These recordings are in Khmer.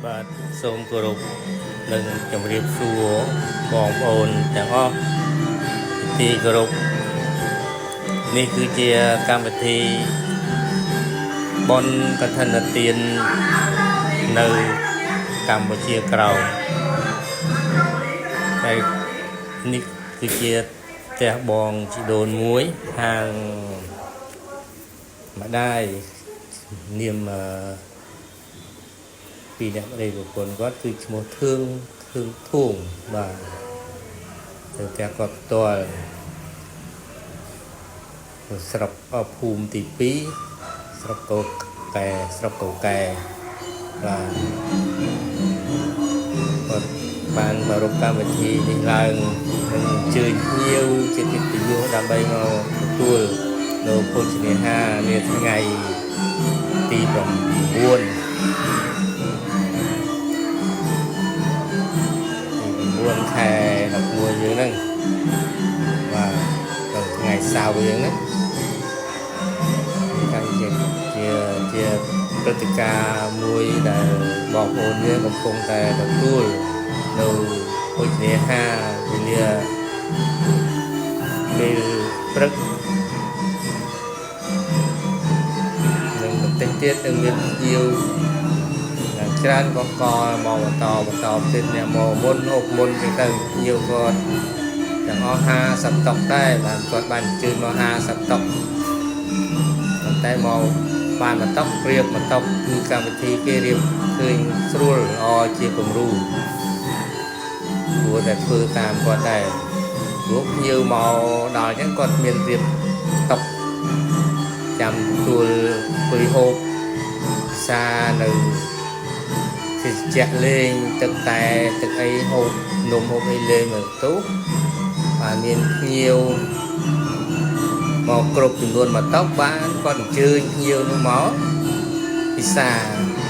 បាទសូមគោរពនិងជម្រាបសួរបងប្អូនទាំងអស់ជាទីគោរពនេះគឺជាកម្មវិធីបុណ្យកឋិនទាននៅកម្ពុជាក្រោមហើយនេះគឺជាផ្ទះបងជីដូនមួយហាងម្ដាយនាមអឺ ពីអ្នកប្តីប្រពន្ធគាត់គឺឈ្មោះធឿងធឿងធួងបាទទៅផ្ទះគាត់ផ្ទាល់នៅស្រុកអភូមិទី2ស្រុកកោកែស្រុកកោកែបាទគាត់បានប្រារព្ធកម្មវិធីនេះឡើងនិងអញ្ជើញភ្ញៀវជាកិត្តិយសដើម្បីមកទទួលនៅភោជនាហារនាថ្ងៃទី9 ទី9ខែ11យើងហ្នឹងបាទដល់ថ្ងៃសៅរ៍យើងហ្នឹងនេះកម្មជាជាជាព្រឹត្តិការណ៍មួយដែលបងប្អូនយើងកំពុងតែទទួលនៅភោជនាហារវេលាពេលព្រឹកនិងបន្តិចទៀតនឹងមានភ្ញៀវច្រើនក៏កមកបន្តបន្តទៀតអ្នកមកមុនហូបមុនចឹងទៅភ្ញៀវគាត់ទាំងអស់50តុកដែរបាទគាត់បានអញ្ជើញមក50តុកប៉ុន្តែមកបានមួយតុករៀបមួយតុកគឺកម្មវិធីគេរៀបឃើញស្រួលល្អជាគំរូគួរតែធ្វើតាមគាត់ដែរព្រោះភ្ញៀវមកដល់អញ្ចឹងគាត់មានរៀបតុកចាំទទួលអង្គុយហូបពិសានៅ ភេសជ្ជៈលេងទឹកតែទឹកអីហូបនំហូបអីលេងមកទូបាទមានភ្ញៀវមកគ្រប់ចំនួនមួយតុកបានគាត់អញ្ជើញភ្ញៀវនោះមកពិសា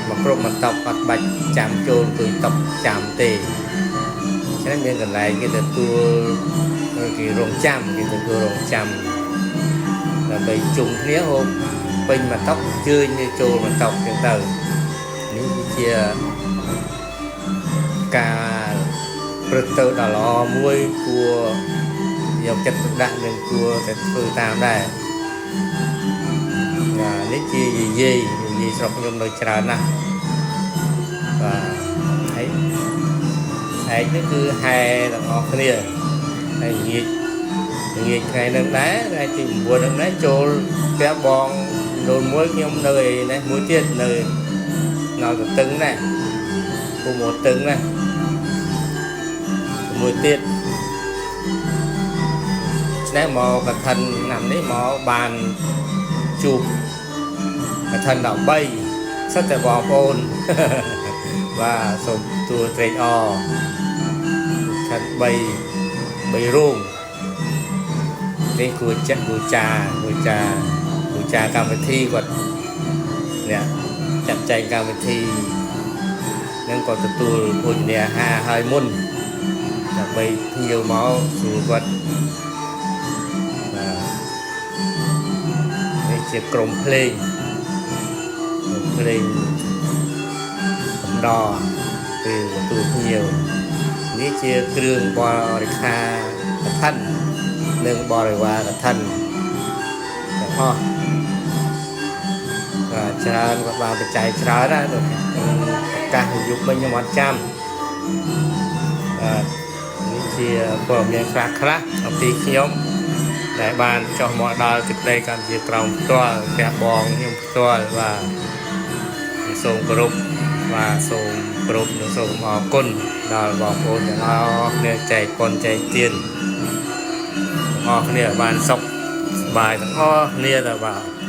មកគ្រប់មួយតុកអត់បាច់ចាំចូលអង្គុយតុកចាំទេฉะนั้นមានកន្លែងគេទទួលគេរងចាំគេទទួលរងចាំដើម្បីជុំគ្នាហូបពេញមួយតុកអញ្ជើញចូលមួយតុកចឹងទៅនេះគឺជា ការព្រឹត្តទៅដ៏ល្អមួយគួរយកចិត្តទុកដាក់និងគួរតែធ្វើតាមដែរបាទនេះជាយាយយាយស្រុកខ្ញុំនៅច្រើនណាស់បាទហើយឯកនេះគឺហែទាំងអស់គ្នាហើយងាកងាកថ្ងៃនឹងដែរថ្ងៃទី9នឹងដែរចូលផ្ទះបងដូនមួយខ្ញុំនៅឯនេះមួយទៀតនៅនៅទទឹងដែរភូមិទឹងណាមួយទៀតឆ្នេះមកកឋិនឆ្នាំនេះមកបានជួបកឋិន13សិតតែបងប្អូន បាទសូមទួត្រេកអរកឋិន3 3រូងនេះគួរចាក់គួរចាគួរចាគួរចាកម្មវិធីគាត់អ្នកចាត់ចែងកម្មវិធីនឹងក៏ទទួលភោជនាហារហើយមុន ដើម្បីភ្ញៀវមកស្រួលគាត់បាទនេះជាក្រុមភ្លេងក្រុមភ្លេងកំដរពេលទទួលភ្ញៀវនេះជាគ្រឿងបរិខាកឋិននិងបរិវារកឋិនទាំងអស់បាទច្រើនគាត់បានបច្ច័យច្រើនណាស់ប្រកាសយុគមិញខ្ញុំអត់ចាំបាទនេះជាព័ត៌មានខ្លះខ្លះអំពីខ្ញុំដែលបានចុះមកដល់ទឹកដីកម្ពុជាក្រោមផ្ទាល់ផ្ទះបងខ្ញុំផ្ទាល់បាទសូមគោរពបាទសូមគោរពនិងសូមអរគុណដល់បងប្អូនទាំងអស់គ្នាចែកប៉ុនចែកទានទាំងអស់គ្នាបានសុខសប្បាយទាំងអស់គ្នាតើបាទ។